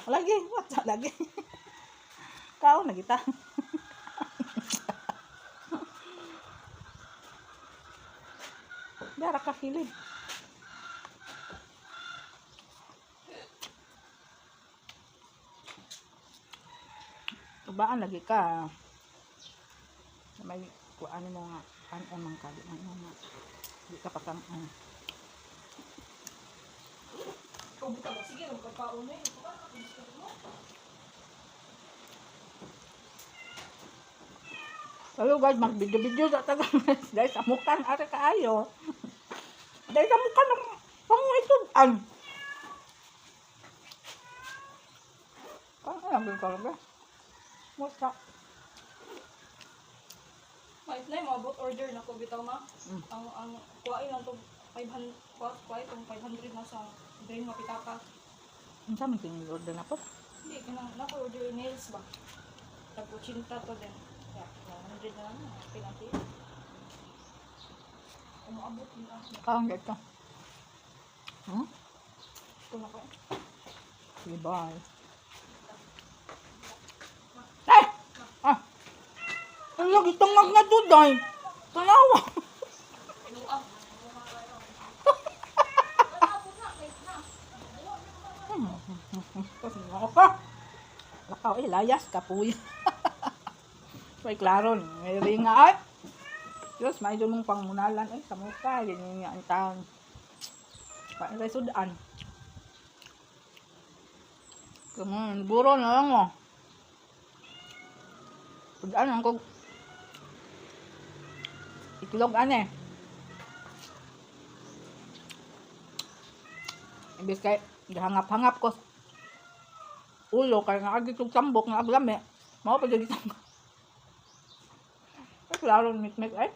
Lagi, what's lagi? Kaon na kita. Dara ka kilid. Tubaan lagi ka. May kuan mo nga kanon man ka di man nga. Di ka pa kan. Ikaw butang sige ang pagkaon eh. Ikaw ka gusto mo. Hello guys, mag-video-video sa taga guys, amukan are kaayo. Dahil amukan ang pangitudan. Ano lang din talaga. Musta. Mait na maabot order na ko bitaw ma. Ang kuwain lang to 500 kuwa kuwain tong 500 na sa drain nga pitaka. Unsa man kini order na po? Hindi kanang nako order nails ba. Tag 80 to din. Ya, 100 na lang pinati. Umaabot din ako. Kaon gid ka. Ito na ko. Sige, bye. Ay! Ah! Ang lagi tungag na duday. Tanawa. Inuang. Tapos ako pa. Lakaw, eh, layas ka po. May klaro, may ringa ay. Diyos, may doon mong pangmunalan ay sa mukha, yun yung nga ang taon. Paano sudan? Kamu, buro na lang mo. Sudan ang kog itlog ane. Imbis kay gihangap-hangap ko ulo kay nga agi kog tambok nga aglame. Mao pa jud itang. Ay, klaro mikmik ay.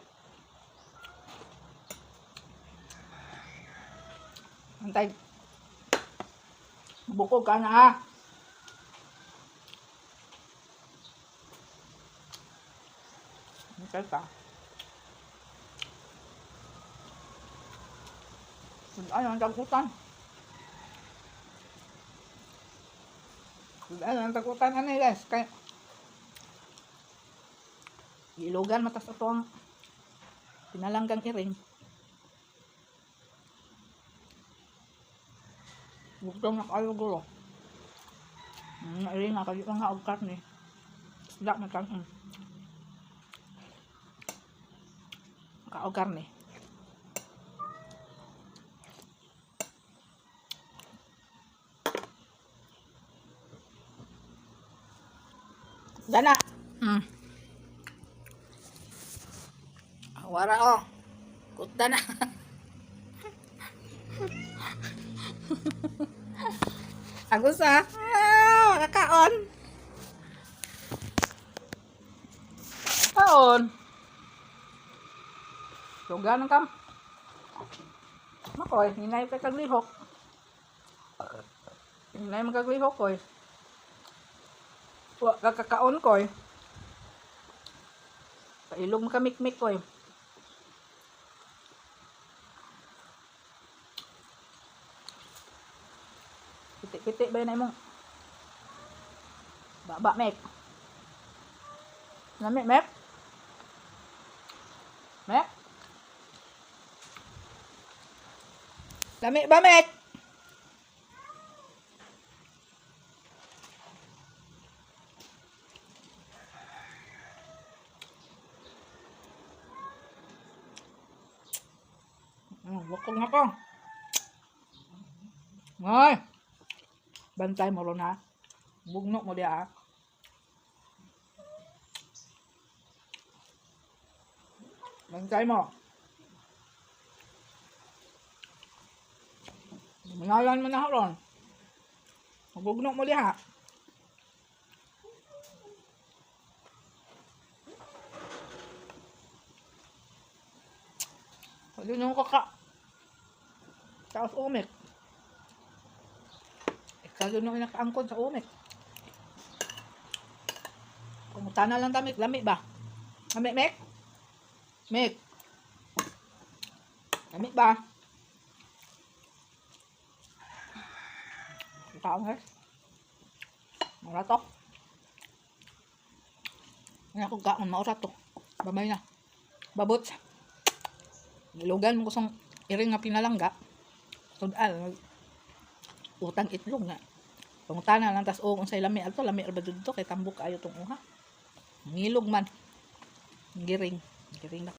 Antay. Bukog ka na ah. Antay ka. Ay, ang tagutan. Ay, ang tagutan ano guys. Kay ilogan matas ato ang pinalanggang iring. Gutom na kayo gulo. Iring nga kayo nga og karne. Isda na kan. Kaog karne. Dana. Wara oh. Kutda na. Agus ah. Ah, kakaon. Kaon. Suga ng kam. Makoy, hinay ka kaglihok. Hinay mo kaglihok koy. Wa ka kakaon koy. Pailog mo ka mikmik koy. Piti-piti ba yun imong baba, mek? Lami, mek? Mek? Lami ba, mek? Bukog na ko. Ngay! Bantay mo ron ha. Bugno mo diya ha. Bantay mo. Manalan mo na ron. Bugno mo diha. Pwede nung kaka. Tapos umik. Ikaw nung inakaangkon sa umik. Kumuta na lang tamik. Lami ba? Lami, Mek? Mek? Lami ba? Kaon, guys. Mao ra to. Ano akong kaon, mao ra to. Babay na. Babot. Gilugan mo ko sang iring nga pinalangga. Sud-an utang itlog na. Pangutana lang tas og unsay lami adto, lami ra ba didto kay tambok kaayo tong uha. Ngilog man. Giring. Giring na.